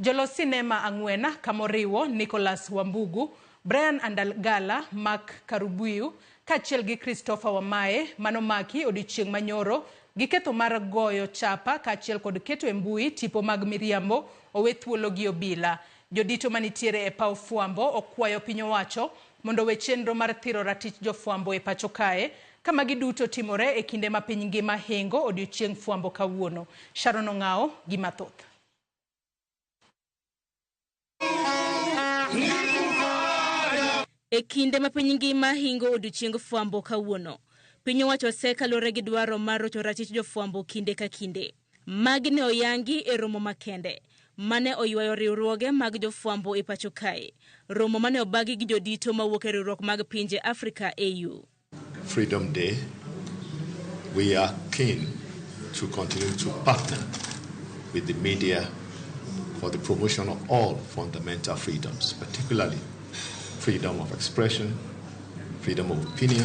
Jolos sinema ang'wen kamoriwo Nicholas Wambugu, Brian Andagala, Mark Karubiu kaachiel gi Christopher Wamae manomaki odiochieng' manyoro gi ketho mar goyo chapa kaachiel kod keto e mbui tipo mag miriambo owe thuolo gi obila. Jodito manitiere e paw fwambo okwayo piny owacho mondo owe chenro mar thiro ratich jofwambo e pacho kae ka magi duto timore e kinde ma piny ngima hingo odiochieng fwambo kawuono. Sharon Ong'awo gi mathoth. E kinde ma piny ngima hingo odiochieng fwambo kawuono, piny owacho osekaluwore gi dwaro mar rocho ratich jofwambo kinde ka kinde. Magi ne oyangi e romo makende mane oywayo riwruoge mag jofwambo e pacho kae. Romo mane obagi gi jodito mawuok e riwruok mag pinje Afrika AU. Freedom Day, we are keen to continue to partner with the media for the promotion of all fundamental freedoms, particularly freedom of expression, freedom of opinion,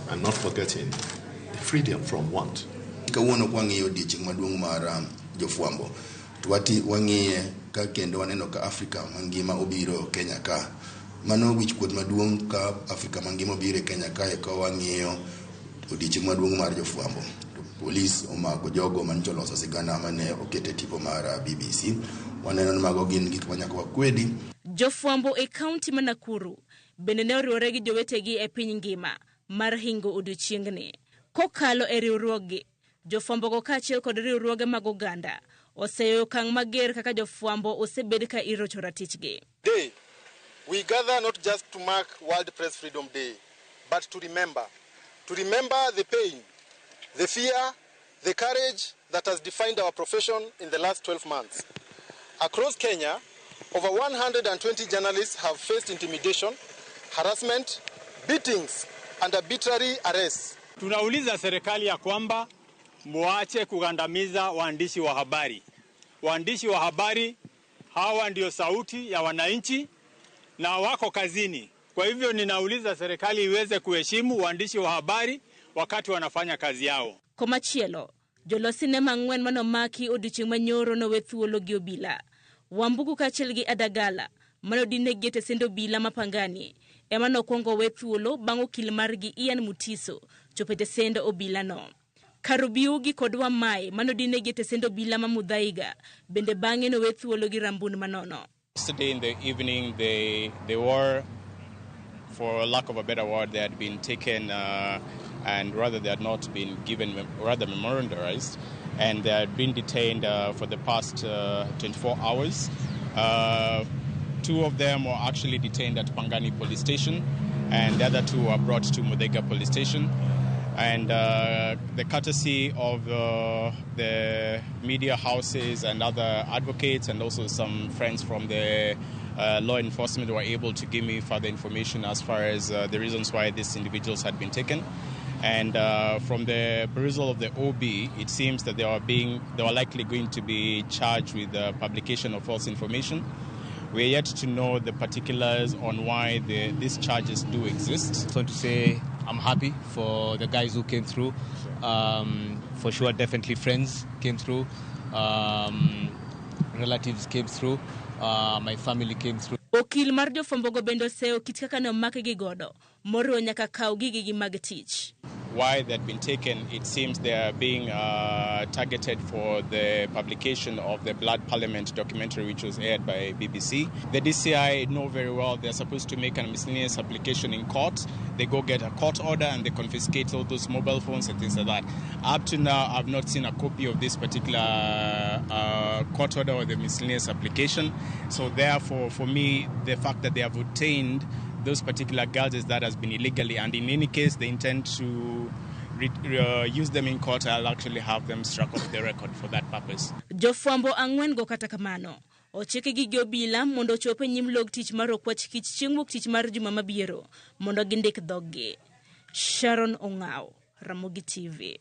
and not forgetting the freedom from want. Kawuono kwang'iyo odiechieng' maduong' mar jofwambo to wati wang'iye ka kendo waneno ka Afrika mangima obiro Kenya ka. Mano wich kuot maduong' ka Afrika mangima obiro e Kenya kae ka wang'iyo odiechieng' maduong' mar jofwambo. To polis omako jogo manyicha oloso sigana mane oket e tipo mar BBC. Waneno ni mago gin gik ma nyaka wakwedi. Jofwambo e kaunti ma Nakuru bende ne oriwore gi jowetegi e piny ngima mar hingo odiechiengni. Kokalo e riwruoggi, jofwambogo kaachiel kod riwruoge mag oganda oseyo okang' mager kaka jofwambo osebed ka irocho ratichgi. Today, we gather not just to mark World Press Freedom Day, but to remember. To remember the pain, the fear, the courage that has defined our profession in the last 12 months. Across Kenya, over 120 journalists have faced intimidation, harassment, beatings, and arbitrary arrests. Tunauliza serikali ya kwamba muache kugandamiza waandishi wa habari. Waandishi wa habari hawa ndio sauti ya wananchi na wako kazini. Kwa hivyo ninauliza serikali iweze kuheshimu waandishi wa habari wakati wanafanya kazi yao. Komachielo, jolos sinema ang'wen manomaki odiochieng' manyoro nowe thuolo gi obila. Wambugu kaachiel gi Adagala manodinegi e tesend obila ma Pangani ema nokwongo we thuolo bang' okil margi Ian Mutiso chopo e tesend obilano. Karubiugi kod Wamae manodinegi e tesend obila ma Muthaiga bende bang'e nowe thuolo gi rambun manono. Yesterday in the evening, they were, for lack of a better word, they had been taken and rather they had not been given, rather memorialized, and they had been detained for the past 24 hours. Two of them were actually detained at Pangani Police Station, and the other two were brought to Muthaiga Police Station. And the courtesy of the media houses and other advocates and also some friends from the law enforcement were able to give me further information as far as the reasons why these individuals had been taken. And from the perusal of the OB, it seems that they were likely going to be charged with the publication of false information. We are yet to know the particulars on why these charges do exist. I want to say I'm happy for the guys who came through. For sure, definitely friends came through, relatives came through, my family came through. Okil mar jofwambogo bende oseyo kit kaka ne omakgi godo, moriwo nyaka kawo gigegi mag tich. Why they'd been taken, it seems they are being targeted for the publication of the Blood Parliament documentary, which was aired by BBC. The DCI know very well they're supposed to make a miscellaneous application in court. They go get a court order and they confiscate all those mobile phones and things like that. Up to now, I've not seen a copy of this particular court order or the miscellaneous application. So therefore, for me, the fact that they have obtained those particular gadgets that has been illegally, and in any case they intend to use them in court, I'll actually have them struck off the record for that purpose. Jofwambo ang'wen go kata kamano ochikgi gi obila mondo ochop e nyim log tich mar okwach kich chieng' wuok tich mar juma mabiro mondo gindik dhoggi. Sharon Ong'aw, Ramogi TV.